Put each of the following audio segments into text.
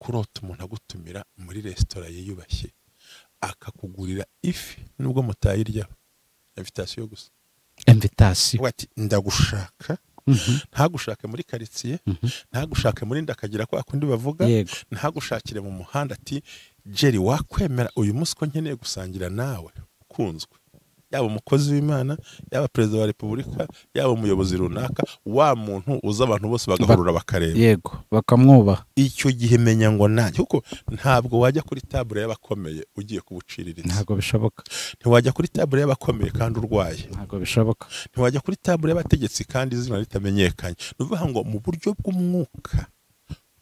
Kurota umuntu agutumira muri resitora yiyubashye akakugurira ifi nubwo mutayirya, invitation gusa. Invitation. Ati ndagushaka. Ntagushake muri quartier, ntagushake muri ndakagira kwa kundi bavuga, ntagushakire mu muhanda ati Jerry wakwemera uyu munsi ko nkeneye gusangira nawe ukunzwe. Yaba umukozi w'Imana, yaba perezida wa Repubulika, yaba umuyobozi runaka, wa muntu uza abantu bose bagahurura bakareba. Yego, bakamwubaha. Icyo gihe menya ngo nanjye kuko ntabwo wajya kuri table y'abakomeye ugiye kubuciriritsa. Ntabwo bishoboka. Ntiwajya kuri table y'abakomeye kandi urwaye. Ntabwo bishoboka. Ntiwajya kuri table y'abategetsi kandi izina ritamenyekanye. Nuvuga ngo mu buryo bw'umwuka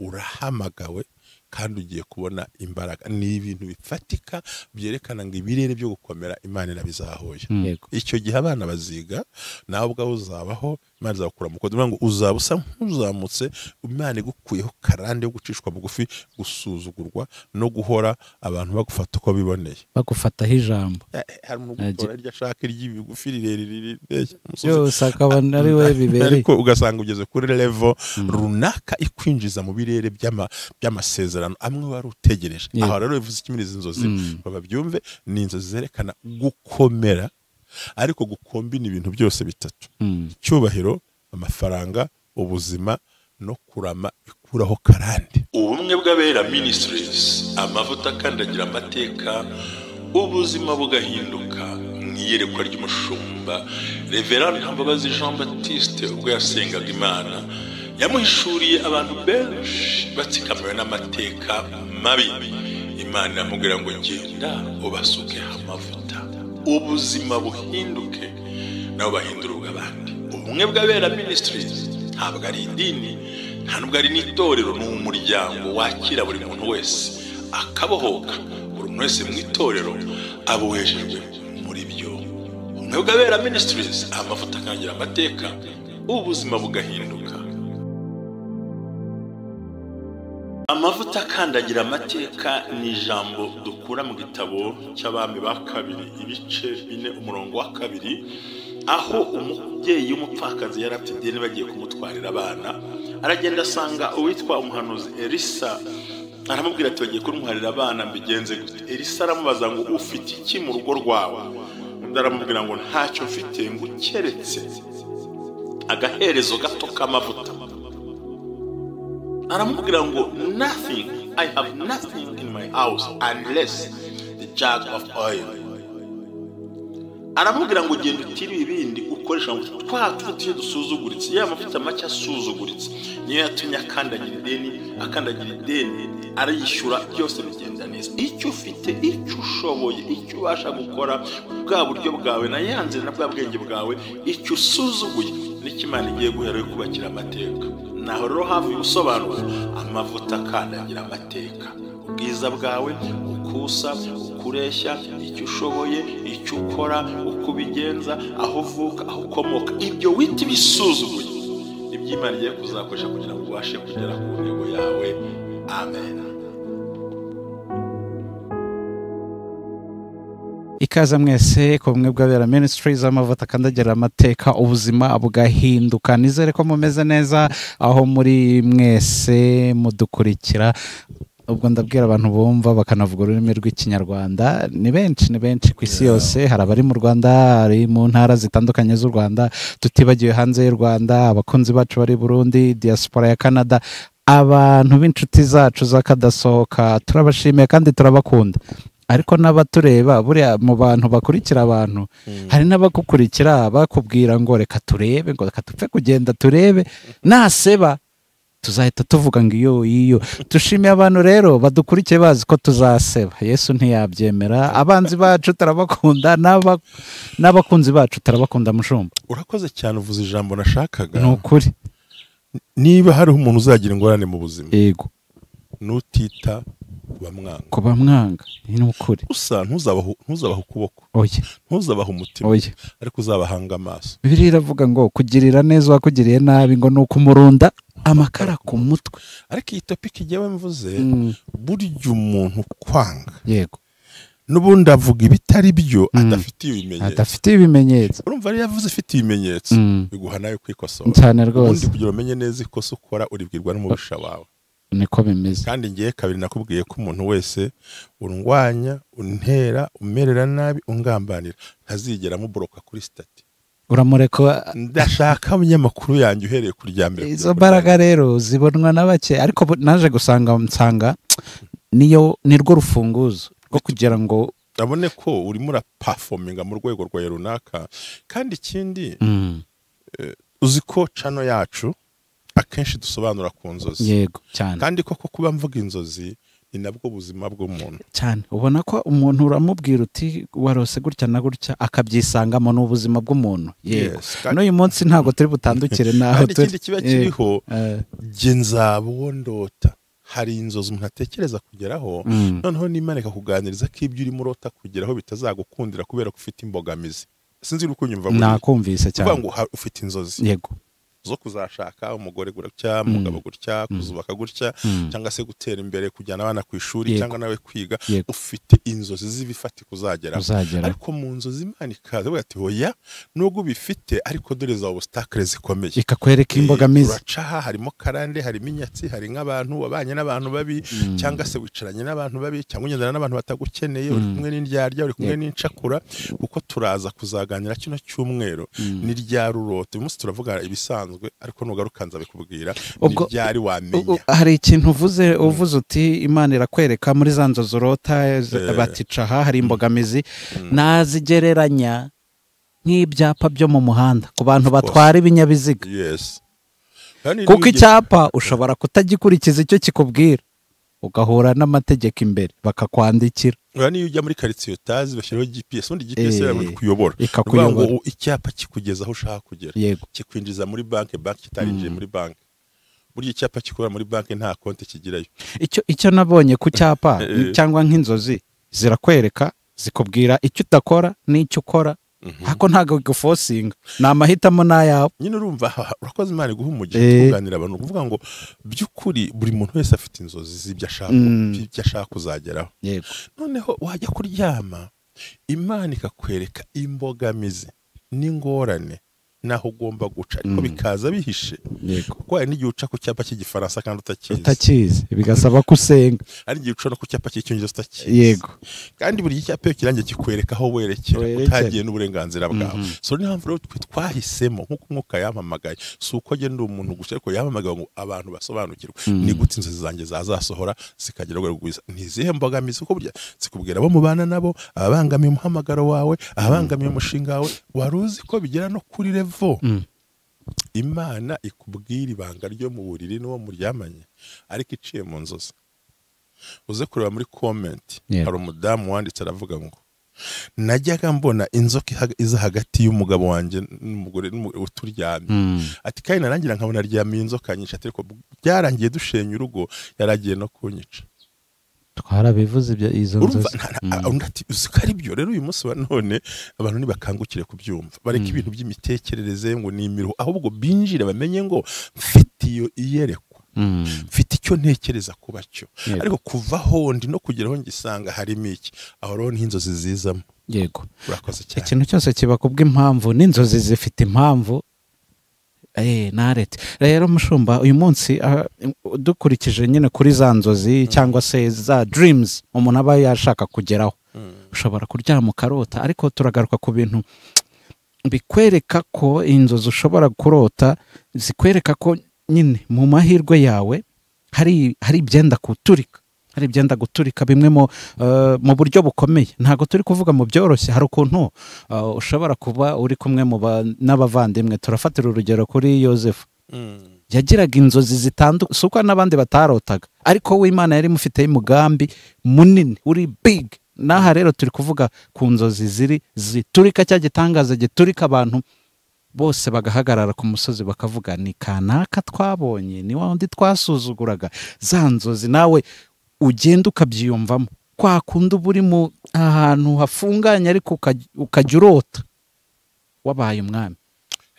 urahamagawe kandi ugiye kubona imbaraga. Ni ibintu bifatika byerekana ngo ibirere byo gukomera Imana irabizahoye. Icyo gihe abana baziga, nawe ubwawe uzabaho, Imana izakura mu kodo, ngo uzaba usa nk'uzamutse, Imana igukuyeho karande yo gucishwa bugufi, gusuzugurwa no guhora abantu bagufata uko biboneye, bagufataho ijambo. Hari umuntu ugutora iryo ashaka iry'ibigufi rirerire yose akabona ari we bibereye, ariko ugasanga ugeze kuri level runaka ikwinjiza mu birere by'amasezerano amwe wari utegereje. Aho rero bivuze ikimiriza inzozi bababyumve, ni inzozi zerekana gukomera ariko gukombina ibintu byose bitatu: icyubahiro, amafaranga, ubuzima no kurama ikuraho karande. Ubumwe bw'Abera Ministries, amavuta akandagira amateka, ubuzima bugahinduka. Mu iyerekwa ry'umushumba Reverend Ntambabazi Jean Baptiste ubwo yasengaga Imana, yamuhishuriye abantu benshi batsikamiwe n'amateka mabi. Imana iramubwira ngo genda ubasuke amavuta, ubuzima buhinduke nabo bahindura ubw'abandi. Ubumwe bw'Abera Ministries ntabwo ari idini, nta nubwo ari n'itorero, ni umuryango wakira buri muntu wese akabohoka. Buri muntu wese mu itorero abohejejwe muri byo. Ubumwe bw'Abera Ministries, amavuta akangira amateka, ubuzima bugahinduka. Amavuta akandagira amateka ni ijambo dukura mu gitabo cy'Abami ba kabiri ibice 4 umurongo wa 2, aho umubyeyi w'umupfakazi yari afite ideni bagiye kumutwarira abana, aragenda asanga uwitwa umuhanuzi Elisa, aramubwira ati bagiye kumutwarira abana mbigenze gute? Elisa aramubaza ngo ufite iki mu rugo rwawe? Undi aramubwira ngo ntacyo mfite ngo keretse agaherezo gato k'amavuta. Aramubwira ngo nothing, I have nothing in my house unless the jug of oil. Aramubwira ngo genda utire ibindi ukoresha ngo twa tuti dusuzuguritse, ya mavuta make asuzuguritse niyo yatumye akandagira ideni, akandagira ideni arayishyura, byose bigenda neza. Icyo ufite, icyo ushoboye, icyo ubasha gukora, bwa buryo bwawe na yanze na bwa bwenge bwawe, icyo usuzuguye nicyo Imana igiye guhera yo kubakira amateka. Naho rero hafi ubusobanuro, amavuta akandagira amateka, ubwiza bwawe, ukusa, ukureshya, icyo ushoboye, icyo ukora, uko ubigenza, aho uvuka, aho ukomoka, ibyo wita ibisuzuguye ibyo Imana igiye kuzakoresha kugira ngo ubashe kugera ku ntego yawe. Amen. Ikaze mwese ku Bumwe bw'Abera Ministries, amavuta akandagira amateka, ubuzima bugahinduka. Nizere ko mumeze neza aho muri mwese mudukurikira. Ubwo ndabwira abantu bumva bakanavuga ururimi rw'Ikinyarwanda, ni benshi, ni benshi ku isi yose. Hari abari mu Rwanda, hari mu ntara zitandukanye z'u Rwanda, tutibagiwe hanze y'u Rwanda, abakunzi bacu bari Burundi, diaspora ya Canada, abantu b'inshuti zacu z'akadasohoka, turabashimiye kandi turabakunda. Ariko n'abatureba, buriya mu bantu bakurikira abantu, hari n'abagukurikira bakubwira ngo reka turebe, ngo reka tupfe kugenda turebe, naseba tuzahita tuvuga ngo iyo iyo. Dushimiye abantu rero badukurikiye bazi ko tuzaseba. Yesu ntiyabyemera. Abanzi bacu turabakunda, n'abakunzi bacu turabakunda. Mushumba, urakoze cyane, uvuze ijambo nashakaga. Ni ukuri, niba hariho umuntu uzagira ingorane mu buzima, yego, nutita kubamwanga, kubamwanga ni ukuri. Gusa ntuzabaho ukuboko, oya, ntuzabaho umutima, oya, ariko uzabahanga amaso. Bibiliya iravuga ngo kugirira neza uwakugiriye nabi ngo ni ukumurunda amakara ku mutwe. Ariko iyi topic igiye mvuze, burya umuntu kwanga, yego, n'ubundi avuga ibitari byo adafitiye ibimenyetso, adafitiye ibimenyetso. Urumva rero yavuze ifite ibimenyetso biguha nayo kwikosora cyane rwose. Ubundi kugira umenye neza ikosa ukora uribwirwa n'umubisha wawe. Niko bimeze. Kandi ngiye kabiri nakubwiye ko umuntu wese urwanya, untera, umerera nabi, ungambanira, ntazigera muboroka kuri stati. Uramureka. Ndashaka abanyamakuru yanjye uhereye ku rya mbere. Izo mbaraga rero zibonwa na bake, ariko naje gusanga nsanga niyo nirwo rufunguzo rwo kugira ngo abone ko urimo uraperforminga mu rwego rwawe runaka. Kandi ikindi uzi ko channel yacu akenshi dusobanura ku nzozi. Yego cyane. Kandi koko kuba mvuga inzozi ni nabwo buzima bw'umuntu cyane. Ubona ko umuntu uramubwira uti warose gutya na gutya akabyisangamo, n'ubuzima bw'umuntu. Yego. N'uyu munsi ntago turi butandukire naho turi. Ikindi kiba kiriho jye nzaba uwo ndota. Hari inzozi umuntu atekereza kugeraho, noneho n'Imana ikakuganiriza ko ibyo urimo urota kugeraho bitazagukundira kubera ko ufite imbogamizi. Sinzi uko unyumva. Nakumvise cyane. Uvuga ngo ufite inzozi. Yego. Zo kuzashaka umugore gutya, umugabo gutya, kuzubaka gutya, cyangwa se gutera imbere, kujyana abana ku ishuri cyangwa nawe kwiga. Ufite inzozi z'ibifatika uzageraho. Ariko mu nzozi Imana ikaza ivuga ati hoya nubwo ubifite ariko dore za obstacle zikomeye, ikakwereka imbogamizi. Uraca aha, harimo karande, harimo inyatsi, hari nk'abantu wabanye n'abantu babi, cyangwa se wicaranye n'abantu babi, cyangwa ugendana n'abantu batagukeneye, uri kumwe n'indyarya, uri kumwe n'incakura. Kuko turaza kuzaganira kino cyumweru ni rya rurote. Uyu munsi turavuga ibisanzwe, ariko nugaruka nzabikubwira ni ryari wamenya. Hari ikintu uvuze uti Imana irakwereka muri za nzozi urota batica aha hari imbogamizi. Nazigereranya nk'ibyapa byo mu muhanda ku bantu batwara ibinyabiziga. Kuko icyapa ushobora kutagikurikiza icyo kikubwira, ugahura n'amategeko imbere bakakwandikira. Niyo ujya muri quartier utazi bashyiraho GPS, ubundi GPS irakuyobora, ikakuyobora ngo icyapa kikugeza aho ushaka kugera, kikwinjiza muri banki, banki kitarinjiye muri banki. Burya icyapa kikora muri banki nta konti kigirayo. Icyo nabonye ku cyapa cyangwa nk'inzozi zirakwereka, zikubwira icyo udakora n'icyo ukora, ariko ntago gufosinga, ni amahitamo n'ayawe nyine. Urumva urakoze Imana iguha umugisha tuganira abantu, kuvuga ngo by'ukuri buri muntu wese afite inzozi z'ibyo ashaka, by'ibyo ashaka kuzageraho. Noneho wajya kuryama Imana ikakwereka imbogamizi n'ingorane naho ugomba guca, ariko bikaza bihishe. Kuko hari n'igihe uca ku cyapa cy'igifaransa kandi utakizi, bigasaba ko usenga. Hari igihe uca no ku cyapa cy'icyongereza utakizi. Yego. Kandi buri cyapa iyo kirangiye kikwereka aho werekera utagiye n'uburenganzira bwawe. So niyo mpamvu rero twe twahisemo nk'uko Umwuka yampamagaye, si uko njye ndi umuntu gusa, ariko yampamagaye ngo abantu basobanukirwe ni gute inzozi zanjye zazasohora zikagera rwego rwiza. Ni izihe mbogamizi? Kuko burya zikubwira abo mubana nabo, ababangamiye umuhamagaro wawe, ababangamiye umushinga wawe, wari uzi ko bigera no kuri level Imana ikubwira ibanga ryo mu buriri n'uwo muryamanye, ariko iciye mu nzozi. Uze kureba muri comment, hari umudamu wanditse aravuga ngo najyaga mbona inzoka iza hagati y'umugabo wanjye n'umugore uturyamye, ati kandi narangira nkabona aryamiye inzoka nyinshi, ariko byarangiye dushenya urugo, yaragiye no kunyica. Twarabivuze ibyo izo nzozi. Undi uzi ko ari byo. Rero uyu munsi wa none abantu ntibakangukire kubyumva, bareke ibintu by'imitekerereze ngo ni imiruho, ahubwo binjire bamenye ngo mfite iyo iyerekwa, mfite icyo ntekereza kuba cyo, ariko kuva aho ndi no kugera aho ngisanga harimo iki, aho rero n'inzozi zizamo. Yego. Urakoze cyane. Ikintu cyose kiba kubw'impamvu, n'inzozi zifite impamvu. Narete rero mushumba, uyu munsi dukurikije nyine kuri za nzozi cyangwa se za dreams umuntu aba yashaka kugeraho, ushobora kuryama ukarota, ariko turagaruka ku bintu bikwereka ko inzozi ushobora kurota zikwereka ko nyine mu mahirwe yawe hari ibyenda guturika, hari ibyenda guturika bimwe mu buryo bukomeye. Ntago turi kuvuga mu byoroshye. Hari ukuntu ushobora kuba uri kumwe n'abavandimwe. Turafatira urugero kuri Yosefu. Yagiraga inzozi zitandukanye, si uko n'abandi batarotaga, ariko we Imana yari imufiteho umugambi munini uri big. N'aha rero turi kuvuga ku nzozi ziri ziturika, cya gitangaza giturika abantu bose bagahagarara ku musozi bakavuga ni kanaka twabonye, ni wa wundi twasuzuguraga. Za nzozi nawe ugenda ukabyiyumvamo, kwa kundi uba uri mu ahantu hafunganye ariko ukajya urota wabaye umwami.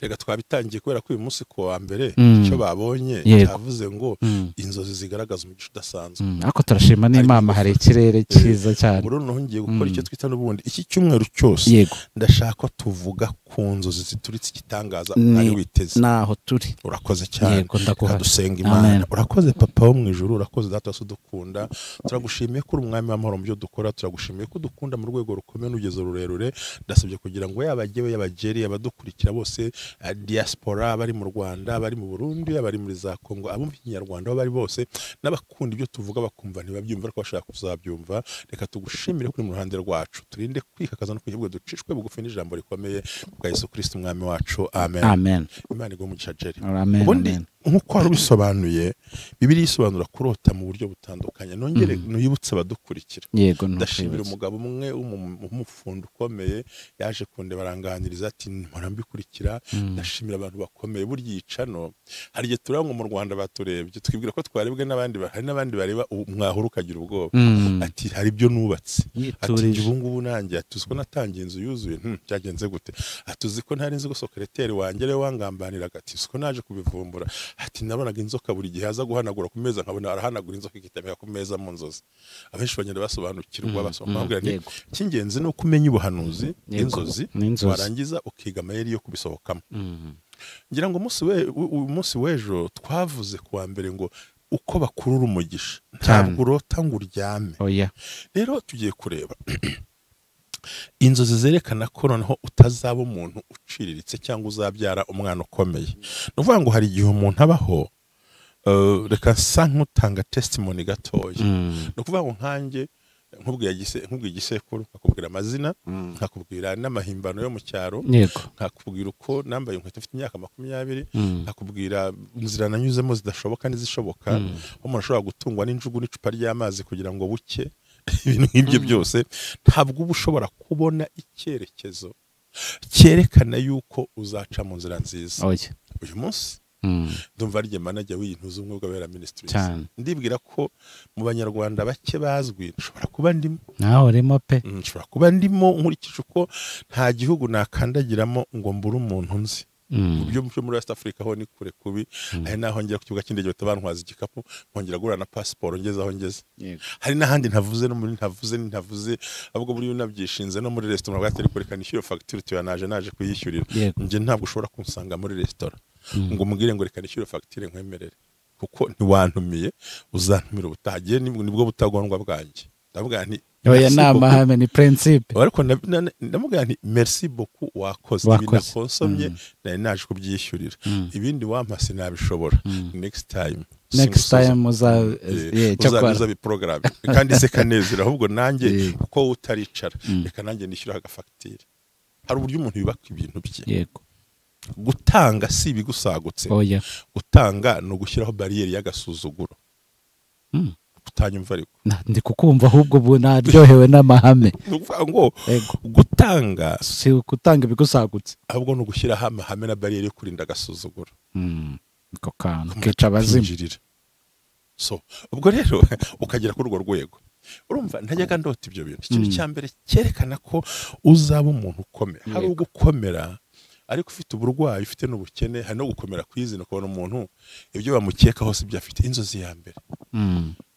Reka twabitangiye kubera ko uyu munsi ku wa mbere icyo babonye cyavuze ngo inzozi zigaragaza umugisha udasanzwe. Ariko turashima n'Imana, hari ikirere cyiza cyane. Ubu noneho ngiye gukora icyo twita n'ubundi iki cyumweru cyose ndashaka ko tuvuga ku nzozi zituritse igitangaza utari witeze. Naho turi. Urakoze cyane. Dusenga Imana. Urakoze papa wo mu ijuru, urakoze data wose udukunda. Turagushimiye ko uri umwami w'amahoro mu byo dukora, turagushimiye ko udukunda mu rwego rukomeye n'ugezo rurerure. Ndasabye kugira ngo yaba jyewe, yaba Jerry, abadukurikira bose, diaspora bari mu Rwanda, bari mu Burundi, abari muri za Kongo, abumva ikinyarwanda aho bari bose, n'abakunda ibyo tuvuga bakumva ntibabyumva ariko bashaka kuzabyumva. Reka tugushimire kuri mu ruhande rwacu, turinde kwikakaza no kwihebwa, ducishwe bugufi n'ijambo rikomeye bwa Yesu Kristo umwami wacu. Amen. Amen. Imana iguhe umugisha Jerry. Amen. Ubundi nk'uko wari ubisobanuye, Bibiliya isobanura kurota mu buryo butandukanye. Nongere nuyibutse abadukurikira. Yego, ndashimira umugabo umwe w'umufundi ukomeye yaje kundeba aranganiriza ati mpora mbikurikira. Ndashimira abantu bakomeye burya yicano. Hari igihe turangwa mu Rwanda baturebye twibwira ko twarebwe n'abandi, hari n'abandi bareba mwahura ukagira ubwoba. Ati hari ibyo nubatse, ati ubu ngubu nanjye ati ko natangiye inzu yuzuye, byagenze gute? Ati uzi ko ntari nzi ko sekreteri wanjye ariwe wangambaniraga, ati uzi ko naje kubivumbura, ati nabonaga inzoka buri gihe aza guhanagura ku meza nkabona arahanagura inzoka ikitamika ku meza mu nzozi. Abenshi bagenda basobanukirwa basoma ni cy'ingenzi ni uko umenya ubuhanuzi inzozi, warangiza ukiga amayeri yo kubisohokamo. Ngira ngo umunsi w'ejo twavuze kuwa mbere ngo uko bakurura umugisha ntabwo urota ngo uryame. Rero tugiye kureba inzozi zerekana ko noneho utazaba umuntu uciriritse cyangwa uzabyara umwana ukomeye. Ni ukuvuga ngo hari igihe umuntu abaho, reka nsa nk'utanga testimony gatoya. Ni ukuvuga ngo nkanjye nkubwiye igisekuru, nkakubwira amazina, nkakubwira n'amahimbano yo mu cyaro, nkakubwira uko nambaye inkweto mfite imyaka 20, nkakubwira inzira nanyuzemo zidashoboka n'izishoboka, aho umuntu ashobora gutungwa n'injugu n'icupa ry'amazi kugira ngo buke, ibintu nk'ibyo byose. Ntabwo uba ushobora kubona icyerekezo cyerekana yuko uzaca mu nzira nziza. Uyu munsi ndumva ari manager w'intu z'ubumwe bw'abera ministries. Ndibwira ko mu banyarwanda bake bazwi nshobora kuba ndimo. Nawe urimo pe. Nshobora kuba ndimo nkurikije uko nta gihugu nakandagiramo ngo mbure umuntu nzi. Mu byo muri West Africa ho ni kure kubi. Hari naho ngera ku kibuga cy'indege batabantwaza igikapu, nkongera gura na passport ngeze aho ngeze. Hari n'ahandi ntavuze no muri ntavuze ahubwo buri unabyishinze no muri restaurant bwateri kwerekana ishyura facture tuyanaje naje kuyishyurira. Nje ntabwo ushobora kunsanga muri restaurant ngo umubwire ngo reka nishyure facture nkwemerere, kuko ntiwantumiye, uzantumira ubutagiye nibwo butagondwa bwanjye. Ndavuga nti oya nama ni principe, ariko ndamubwira nti merci beaucoup wakoze ibi nakonsomye, nari naje kubyishyurira, ibindi wampa sinabishobora, next time uzabiza biprogram kandi se kanezera ahubwo nanjye kuko utaricara reka nanjye nishyura agafacture. Hari uburyo umuntu yubaka ibintu bye. Yego. Gutanga si ibigusagutse. Gutanga ni ugushyiraho bariyeri y'agasuzuguro. Utanyumva ariko ndi kukumva ahubwo ubu naryohewe n'amahame. Ngo gutanga si gutanga ibigusagutse, ahubwo ni ugushyiraho amahame na bariyeri yo kurinda agasuzuguro. Ako kantu kica abazimu. So ubwo rero ukagera kuri urwo rwego, urumva ntajyaga ndota ibyo bintu. Ikintu cya mbere cyerekana ko uzaba umuntu ukomeye, hari ugukomera ariko ufite uburwayi, ufite n'ubukene, hari no gukomera kwizina ukabona umuntu ibyo bamukeka hose ibyo afite. Inzozi ya mbere,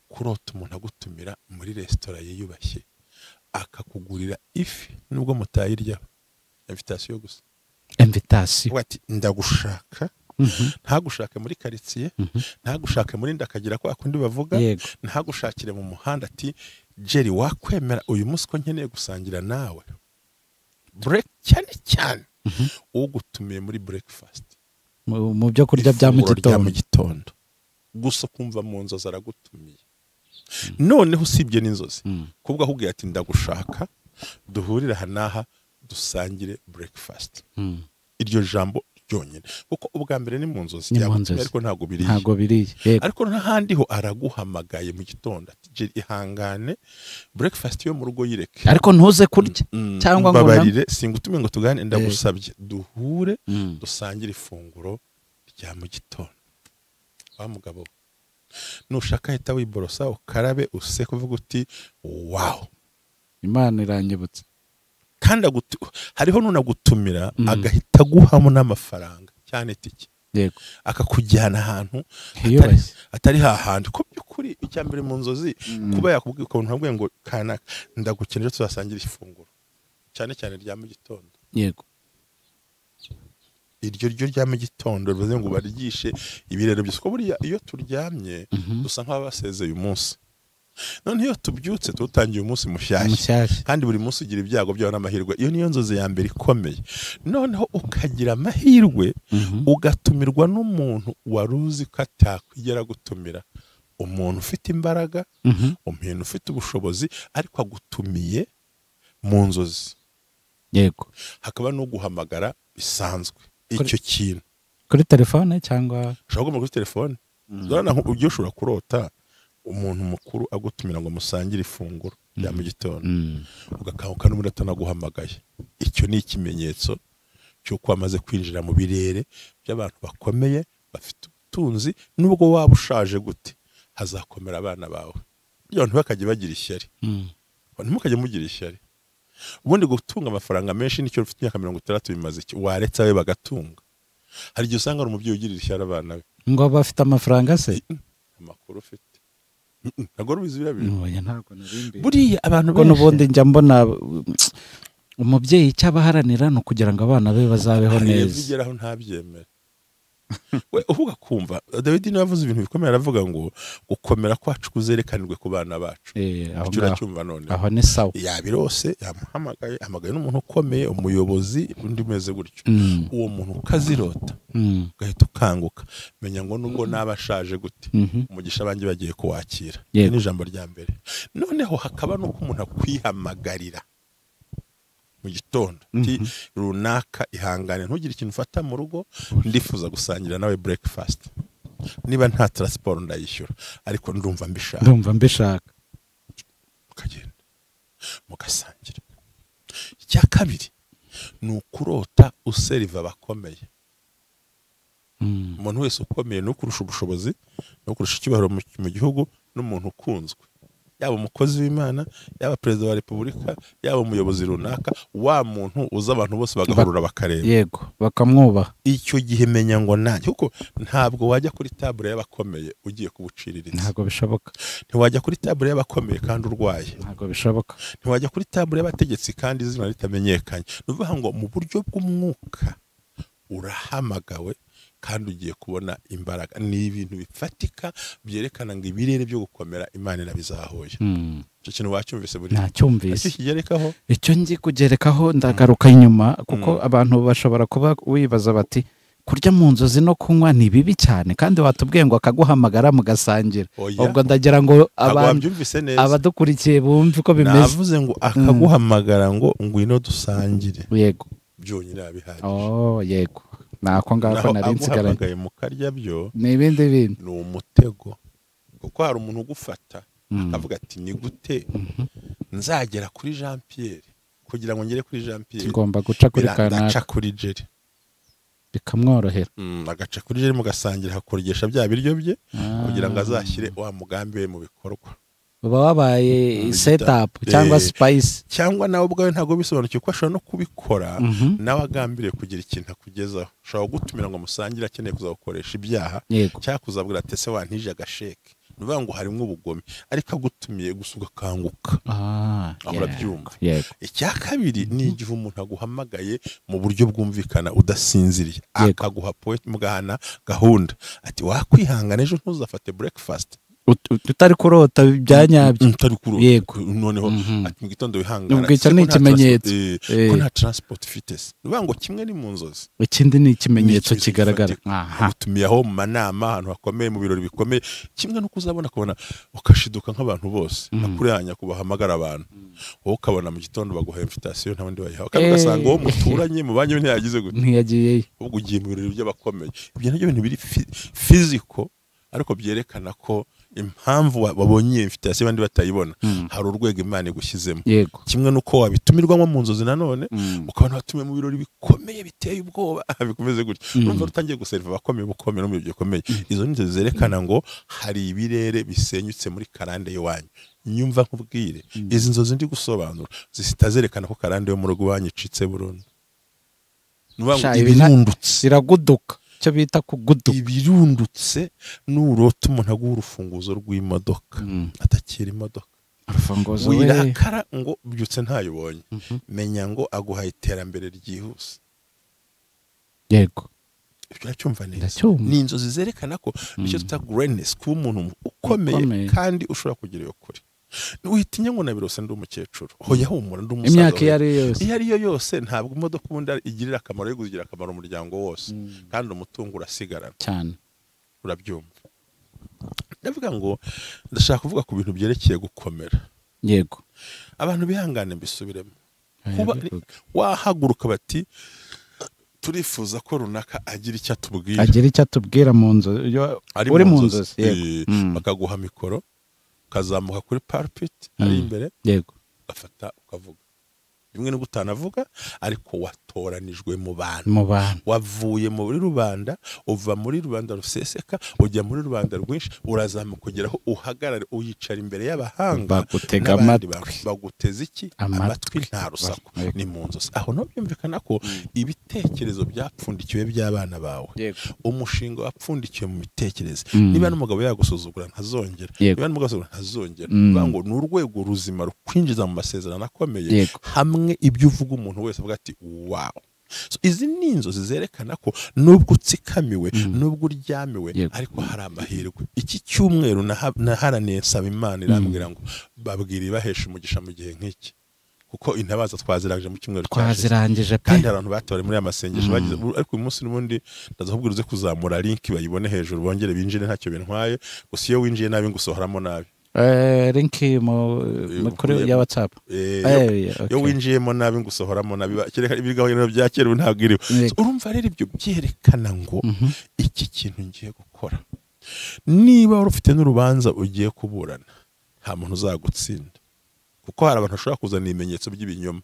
kurota umuntu agutumira muri resitora yiyubashye akakugurira ifi nubwo mutayiryaho, invitation gusa. Invitation. Ati ndagushaka, ntagushake muri quartier, ntagushake muri ndakagira kwa kundi bavuga, ntagushakire mu muhanda, ati Jerry wakwemera uyu munsi ko nkeneye gusangira nawe break, cyane cyane ugutumiye muri breakfast, mu byo kurya bya mu gitondo gusa kumva mu nzozi aragutumiye. Noneho usibye n'inzozi, kubwo ahubwiye ati ndagushaka duhurire aha n'aha dusangire breakfast, iryo jambo ryonyine, kuko ubwa mbere ni mu nzozi yagutumiye ariko ntabwo biriye, ariko n'ahandi ho araguhamagaye mu gitondo ati ihangane breakfast yo mu rugo yireke, ariko ntuze kurya cyangwa ngo mbabarire singutume ngo tugane, ndagusabye duhure dusangire ifunguro rya mu gitondo. Wa mugabo nushaka hita wiborosa ukarabe useke uvuga uti wow, Imana iranyibutse. Kandi hariho nunagutumira agahita aguhamo n'amafaranga cyane tike. Yego. Akakujyana ahantu atari hahandi. Ko byukuri icya mbere mu nzozi kuba yakubwiye ukuntu ntabwo ngo kanaka ndagukenera tuzasangira ifunguro cyane cyane rya mu gitondo. Yego. Iryo ryo rya mu gitondo bivuze ngo baryishe ibirero byose, ko buriya iyo turyamye dusa nk'abasezeye umunsi. None iyo tubyutse tutangiye umunsi mushyashya, kandi buri munsi ugira ibyago byawe n'amahirwe. Iyo niyo nzozi ya mbere ikomeye. Noneho ukagira amahirwe ugatumirwa n'umuntu wari uzi ko atakwigera gutumira, umuntu ufite imbaraga, umuntu ufite ubushobozi, ariko agutumiye mu nzozi. Yego. Hakaba no guhamagara bisanzwe icyo kintu kuri telefone cyangwa ushobora kuguma kuri telefone. Urabona ugiye ushobora kurota umuntu mukuru agutumira ngo musangire ifunguro rya mu gitondo, ugakanguka n'ubundi atanaguhamagaye. Icyo ni ikimenyetso cy'uko wamaze kwinjira mu birere by'abantu bakomeye bafite ubutunzi. Nubwo waba ushaje gute, hazakomera abana bawe. Abantu bakajya bagira ishyari, ntimukajye mugira ishyari. Ubundi gutunga amafaranga menshi nicyo ufite imyaka 60 bimaze iki? Waretse abe bagatunga. Hari igihe usanga ari umubyeyi ugirira ishyari abana be ngo bafite amafaranga se amakuru ufite ntabwo rubizi birabiri. Oya, ntabwo narimbi. Buriya abantu benshi n'ubundi njya mbona umubyeyi icyo abaharanira no kugira ngo abana be bazabeho neza. Bigeraho ntabyemera. We uvuga kumva David niwe yavuze ibintu bikomeye, aravuga ngo gukomera kwacu kuzerekanirwe ku bana bacu. Uracyumva none? Aho ni sawa. Yabirose yamuhamagaye, hamagaye n'umuntu ukomeye, umuyobozi undi umeze gutyo. Uwo muntu ukazirota ugahita ukanguka, menya ngo nubwo nabashaje gute umugisha abanjye bagiye kuwakira. Ni ijambo rya mbere. Noneho hakaba nuko umuntu akwihamagarira mu gitondo ti runaka, ihangane ntugire ikintu ufata mu rugo, ndifuza gusangira nawe breakfast. Niba nta transport ndayishyura, ariko ndumva mbishaka. Ndumva mbishaka. Ukagenda mugasangira. Icya kabiri ni ukurota useriva abakomeye. Umuntu wese ukomeye ni ukurusha ubushobozi, ni ukurusha icyubahiro mu gihugu, n'umuntu ukunzwe. Yaba umukozi w'Imana, yaba perezida wa repubulika, yaba umuyobozi runaka, wa muntu uza abantu bose bagahurura bakareba. Yego, bakamwubaha. Icyo gihe menya ngo nanjye, kuko ntabwo wajya kuri table y'abakomeye ugiye kubuciriritsa. Ntabwo bishoboka. Ntiwajya kuri table y'abakomeye kandi urwaye. Ntabwo bishoboka. Ntiwajya kuri table y'abategetsi kandi izina ritamenyekanye. Nuvuga ngo mu buryo bw'umwuka urahamagawe kandi ugiye kubona imbaraga. Ni ibintu bifatika byerekana ngo ibirere byo gukomera Imana irabizahoye. Icyo kintu wacyumvise buri? Nacyumvise. Icyo kigerekaho? Icyo ngi kugerekaho ndagaruka inyuma, kuko abantu bashobora kuba wibaza bati kurya mu nzozi no kunywa ni bibi cyane, kandi watubwiye ngo akaguhamagara mugasangira. Ubwo ndagira ngo abantu abadukurikiye bumve uko bimeze. Navuze ngo akaguhamagara ngo ngwino dusangire. Yego. Byonyine abihagije. Oh, yego. Nako ngako nari nsigaranye. Aguhamagaye mukarya byo ni ibindi bintu, ni umutego. Kuko hari umuntu ugufata akavuga ati ni gute nzagera kuri Jean Pierre, kugira ngo ngere kuri Jean Pierre ngomba guca kuri kanaka, ndaca kuri Jerry, bikamworohera. Agaca kuri Jerry mugasangira, hakoresha bya biryo bye kugira ngo azashyire wa mugambi we mu bikorwa. Uba wabaye setup cyangwa spice, cyangwa nawe ubwawe ntago bisobanukiwe ko ashobora no kubikora nawe agambiriye kugira ikintu akugezaho. Ushobora gutumira ngo musangire akeneye kuzagukoresha ibyaha, cyangwa kuzabwira ati ese wantije agasheke. Nuvuga ngo harimo ubugome, ariko agutumiye gusa ugakanguka. Aho urabyumva. Icya kabiri ni igihe umuntu aguhamagaye mu buryo bwumvikana udasinziriye, akaguha point, mugahana gahunda ati wakwihangana ejo ntuzafate breakfast utari kurota byanyabyo, utari kurota. Yego. Noneho ati mu gitondo wihangana, ubwo icyo ni ikimenyetso ko nta transport ufite se. Nuvuga ngo kimwe ni mu nzozi, ikindi ni ikimenyetso kigaragara. Utumiye aho mu manama, ahantu hakomeye, mu birori bikomeye, kimwe no kuzabona kubona ukashiduka nk'abantu bose nakuranya kubahamagara abantu, wowe ukabona mu gitondo baguha invitation nta wundi wayihawe, kandi ugasanga uwo muturanye mu banyu ntiyagize gute, ntiyagiyeyo, ubwo ugiye mu birori by'abakomeye. Ibyo nabyo bintu biri physical, ariko byerekana ko impamvu wabonye invitation abandi batayibona, hari urwego Imana igushyizemo. Kimwe nuko wabitumirwamo mu nzozi nanone, ukabona watumiwe mu birori bikomeye biteye ubwoba bikomeze gutyo, urumva rutangiye guseriva abakomeye bukomeye no mu bikomeye. Izo ni inzozi zerekana ngo hari ibirere bisenyutse muri karande y'iwanyu. Nyumva nkubwire, izi nzozi ndi gusobanura zitazerekana ko karande yo mu rugo wanyicitse burundu. Ibirundutse iraguduka, cyo bita kuguduka. Ibirundutse nurota umuntu aguha urufunguzo rw'imodoka atakira imodoka, urufunguzo wirakara ngo byutse ntayubonye, menya ngo aguha iterambere ryihuse. Yego, uracyumva neza. Ni inzozi zerekana ko nicyo twita greatness, kuba umuntu ukomeye kandi ushobora kugira iyo kure. Witinya ngo nabirose ndi umukecuru, hoya humura ndi umusaza. Imyaka iyo ari yose, iyo ari yo yose, ntabwo imodoka ubundi igirira akamaro, yo kugira akamaro umuryango wose, kandi umutungo urasigarana cyane. Urabyumva. Ndavuga ngo ndashaka kuvuga ku bintu byerekeye gukomera. Yego, abantu bihangane mbisubiremo. Kuba wahaguruka bati turifuza ko runaka agira icyo atubwira, agira icyo atubwira mu nzu, uri mu nzozi. Yego, bakaguha mikoro ukazamuka kuri pulpit ari imbere, yego, ugafata ukavuga. Rimwe nubwo utanavuga, ariko watoranijwe mu bantu, wavuye muri rubanda, uva muri rubanda ruseseka ujya muri rubanda rwinshi, urazamuka kugera aho uhagarare, uyicara imbere y'abahanga bagutega amatwi, baguteza iki amatwi, nta rusaku. Ni mu nzozi. Aho no byumvikana ko ibitekerezo byapfundikiwe by'abana bawe, umushinga wapfundikiwe mu mitekerereze. Niba n'umugabo yagusuzugura ntazongera, niba n'umugabo ntazongera, ngo ni urwego ruzima rukwinjiza mu masezerano akomeye hamwe ibyo uvuga umuntu wese avuga ati wow. So, izi ni inzozi zerekana ko nubwo utsikamiwe, nubwo uryamiwe, ariko hari amahirwe. Iki cyumweru naharaniye nsaba Imana irambwira ngo babwire ibahesha umugisha mu gihe nk'iki, kuko intabaza twazirangije mu cyumweru twazirangije pe, kandi abantu batore muri amasengesho bagize. Ariko uyu munsi n'ubundi ndaza kubwira uze kuzamura link bayibone hejuru bongere binjire, ntacyo bintwaye. Gusa iyo winjiye nabi ngusohoramo nabi. Linki kuri ya WhatsApp. Yo winjiyemo nabi ngusohoramo nabi, kereka ibiganiro bya kera ntabwo iriho. Urumva rero ibyo byerekana ngo iki kintu ngiye gukora, niba wari ufite n'urubanza ugiye kuburana, nta muntu uzagutsinda, kuko hari abantu bashobora kuzana ibimenyetso by'ibinyoma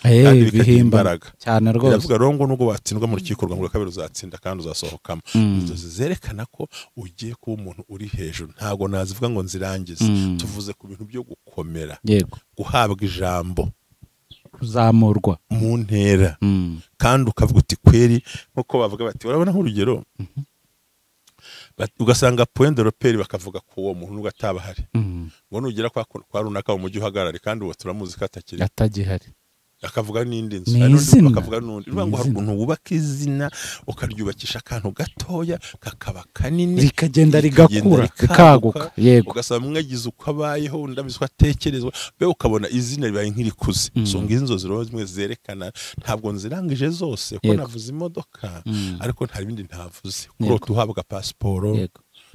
kandi bikagira imbaraga cyane rwose. Biravuga rero ngo nubwo watsindwa mu rukiko rwa kabiri uzatsinda kandi uzasohokamo. Inzozi zerekana ko ugiye kuba umuntu uri hejuru. Ntabwo nazivuga ngo nzirangize. Tuvuze ku bintu byo gukomera, guhabwa ijambo, kuzamurwa mu ntera, kandi ukavuga uti kweri, nkuko bavuga bati urabona nk'urugero, ugasanga point de repère bakavuga ko uwo muntu nubwo ataba ahari, ngo nugera kwa runaka mu mujyi uhagarare, kandi uwo turamuzi ko atakiri, atagihari, akavuga n'indi nzu, bakavuga n'undi. Urumva ngo hari ukuntu wubaka izina ukaryubakisha akantu gatoya kakaba kanini, rikagenda rigakura rikaguka. Yego, ugasaba mwagize uko abayeho, undi abizi uko atekerezwa, be ukabona izina ribaye nk'irikuze. So ngizi inzozi rero zimwe zerekana, ntabwo nzirangije zose kuko navuze imodoka, ariko nta bindi ntavuze. Kurota uhabwa pasiporo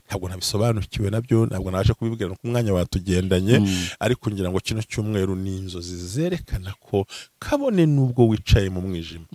ntabwo nabisobanukiwe nabyo, ntabwo naje kubibwira nuko umwanya watugendanye, ariko ngira ngo kino cyumweru ni inzozi zerekana ko kabone nubwo wicaye mu mwijima,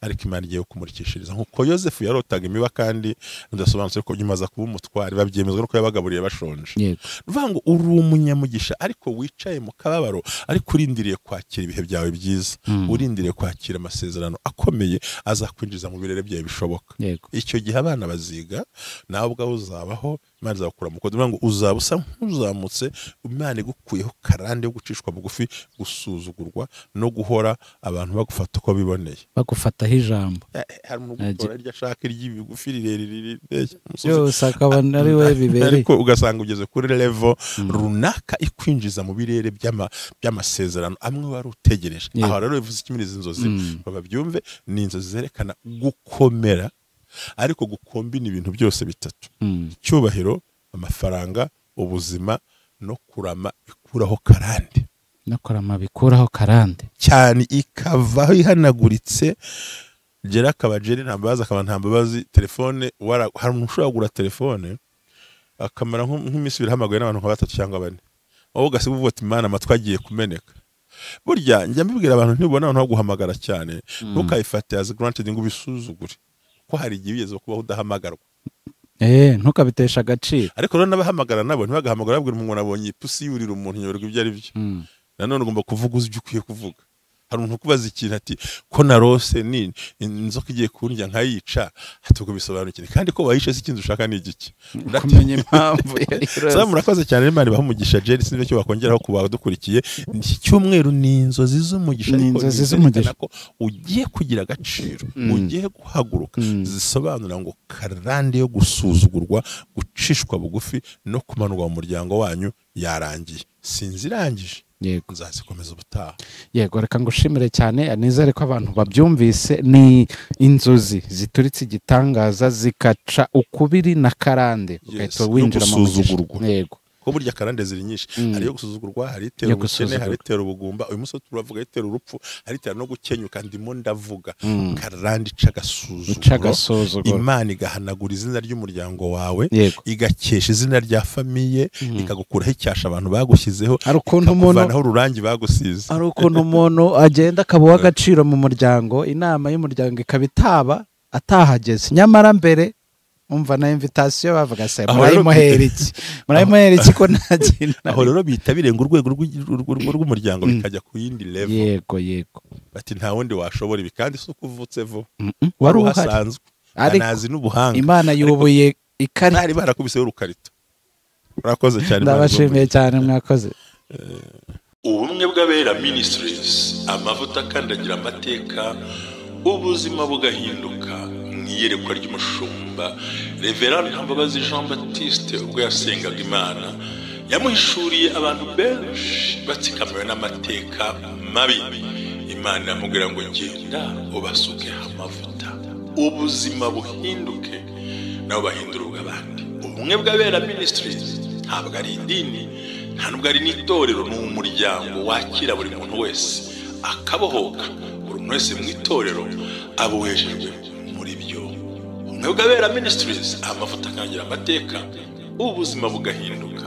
ariko Imana igiye kumurikishiriza. Nkuko Yosefu yarotaga imiba kandi ndasobanutse ko nyuma aza kuba umutware, babyemezwa nuko yabagaburiye bashonje. Uvuga ngo uri umunyamugisha ariko wicaye mu kababaro, ariko urindiriye kwakira ibihe byawe byiza, urindiriye kwakira amasezerano akomeye azakwinjiza mu birere byawe bishoboka. Icyo gihe abana baziga, nawe ubwawe uzabaho, Imana izakura mu kodo. Ngo uzaba usa nk'uzamutse, Imana igukuyeho karande yo gucishwa bugufi, gusuzugurwa no guhora abantu bagufata uko biboneye, bagufataho ijambo. Hari umuntu ugutora iryo ashaka iry'ibigufi rirerire yose akabona ari we bibereye, ariko ugasanga ugeze kuri level runaka ikwinjiza mu birere by'amasezerano amwe wari utegereje. Aho rero bivuze iki muri izi nzozi, babyumve, ni inzozi zerekana gukomera, ariko gukombina ibintu byose bitatu: icyubahiro, amafaranga, ubuzima no kurama bikuraho karande. No kurama bikuraho karande cyane, ikavaho ihanaguritse. Gera akabajeri nta mbabazi, akaba nta mbabazi. Telefone hari umuntu ushobora kugura telefone akamara nk'iminsi ibiri ahamagaye n'abantu nka batatu cyangwa bane, wowe ugasiga uvuga uti Imana amatwi agiye kumeneka. Burya njya mbibwira abantu, ntibona abantu baguhamagara cyane, ntukayifate as granted ngo ubisuzugure, ko hari igihe bigeze kubaho udahamagarwa. Ntukabitesha agaciro. Ariko rero n'abahamagara nabo ntibagahamagara babwira umuntu abonye ipusi yurira umuntu nyoberwa ibyo ari byo. Nanone ugomba kuvuga uzi ibyo ukwiye kuvuga. Hari umuntu ukubaza ikintu ati ko narose ni inzoka igiye kundya nkayica, ati ubwo bisobanukire kandi ko wayishe se ikindi ushaka ni igiki? Kumenya impamvu yari Sasa murakoze cyane, Imana ibahe umugisha. Jerry, sinzi icyo wakongeraho ku badukurikiye. Iki cyumweru ni inzozi z'umugisha, Ni ariko inzozi zerekana z'umugisha. ko ugiye kugira agaciro, ugiye guhaguruka, zisobanura ngo karande yo gusuzugurwa, gucishwa bugufi no kumanurwa mu muryango wanyu yarangiye. Sinzi irangije, Yego. nzazikomeza ubutaha. Yego, reka ngushimire cyane, nizere ko abantu babyumvise. Ni inzozi zituritse igitangaza, zikaca ukubiri na karande, ugahita no winjira mu mugisha. gusuzugurwa. Yego. Ko burya karande ziri nyinshi, hari iyo gusuzugurwa, hari itera Yo ubukene, hari gusuzugurwa. itera ubugumba. Uyu munsi turavuga itera urupfu, hari itera no gukenyuka. Ndimo ndavuga karande ica Ica agasuzuguro, agasuzuguro. Imana igahanagura izina ry'umuryango wawe, Yego. igakesha izina rya famille, ikagukuraho icyasha abantu bagushyizeho, Hari ukuntu umuntu ikakuvanaho ururangi bagusize. Hari ukuntu umuntu agenda akaba uw'agaciro mu muryango, inama y'umuryango ikaba itaba atahageze, nyamara mbere umva na invitation bavuga se Aho rero murayimuhera iki, murayimuhera iki ko nta kintu? Aho rero bihita birenga urwego rw'umuryango, bikajya ku yindi level. Yego yego. Bati nta wundi washobora ibi, kandi si uko uvutse vuba, Wari uhari uhasanzwe, Ariko anazi n'ubuhanga. Imana yubuye ikarita. Bari barakubiseho urukarito. Urakoze cyane, Imana Ndabashimiye cyane, mwakoze. Ubumwe bw'Abera Ministries, amavuta akandagira amateka, ubuzima bugahinduka. Mu iyerekwa ry'umushumba Reverend Ntambabazi Jean Baptiste, ubwo yasengaga Imana yamuhishuriye abantu benshi batsikamiwe n'amateka mabi. Imana iramubwira ngo genda ubasukeho amavuta, ubuzima buhinduke, nabo bahindura ubw'abandi. Ubumwe bw'Abera Ministries ntabwo ari idini, nta nubwo ari n'itorero, ni umuryango wakira buri muntu wese akabohoka. Buri muntu wese mu itorero aboheshejwe muri byo. Ubumwe bw'Abera Ministries, amavuta akangira amateka, ubuzima bugahinduka.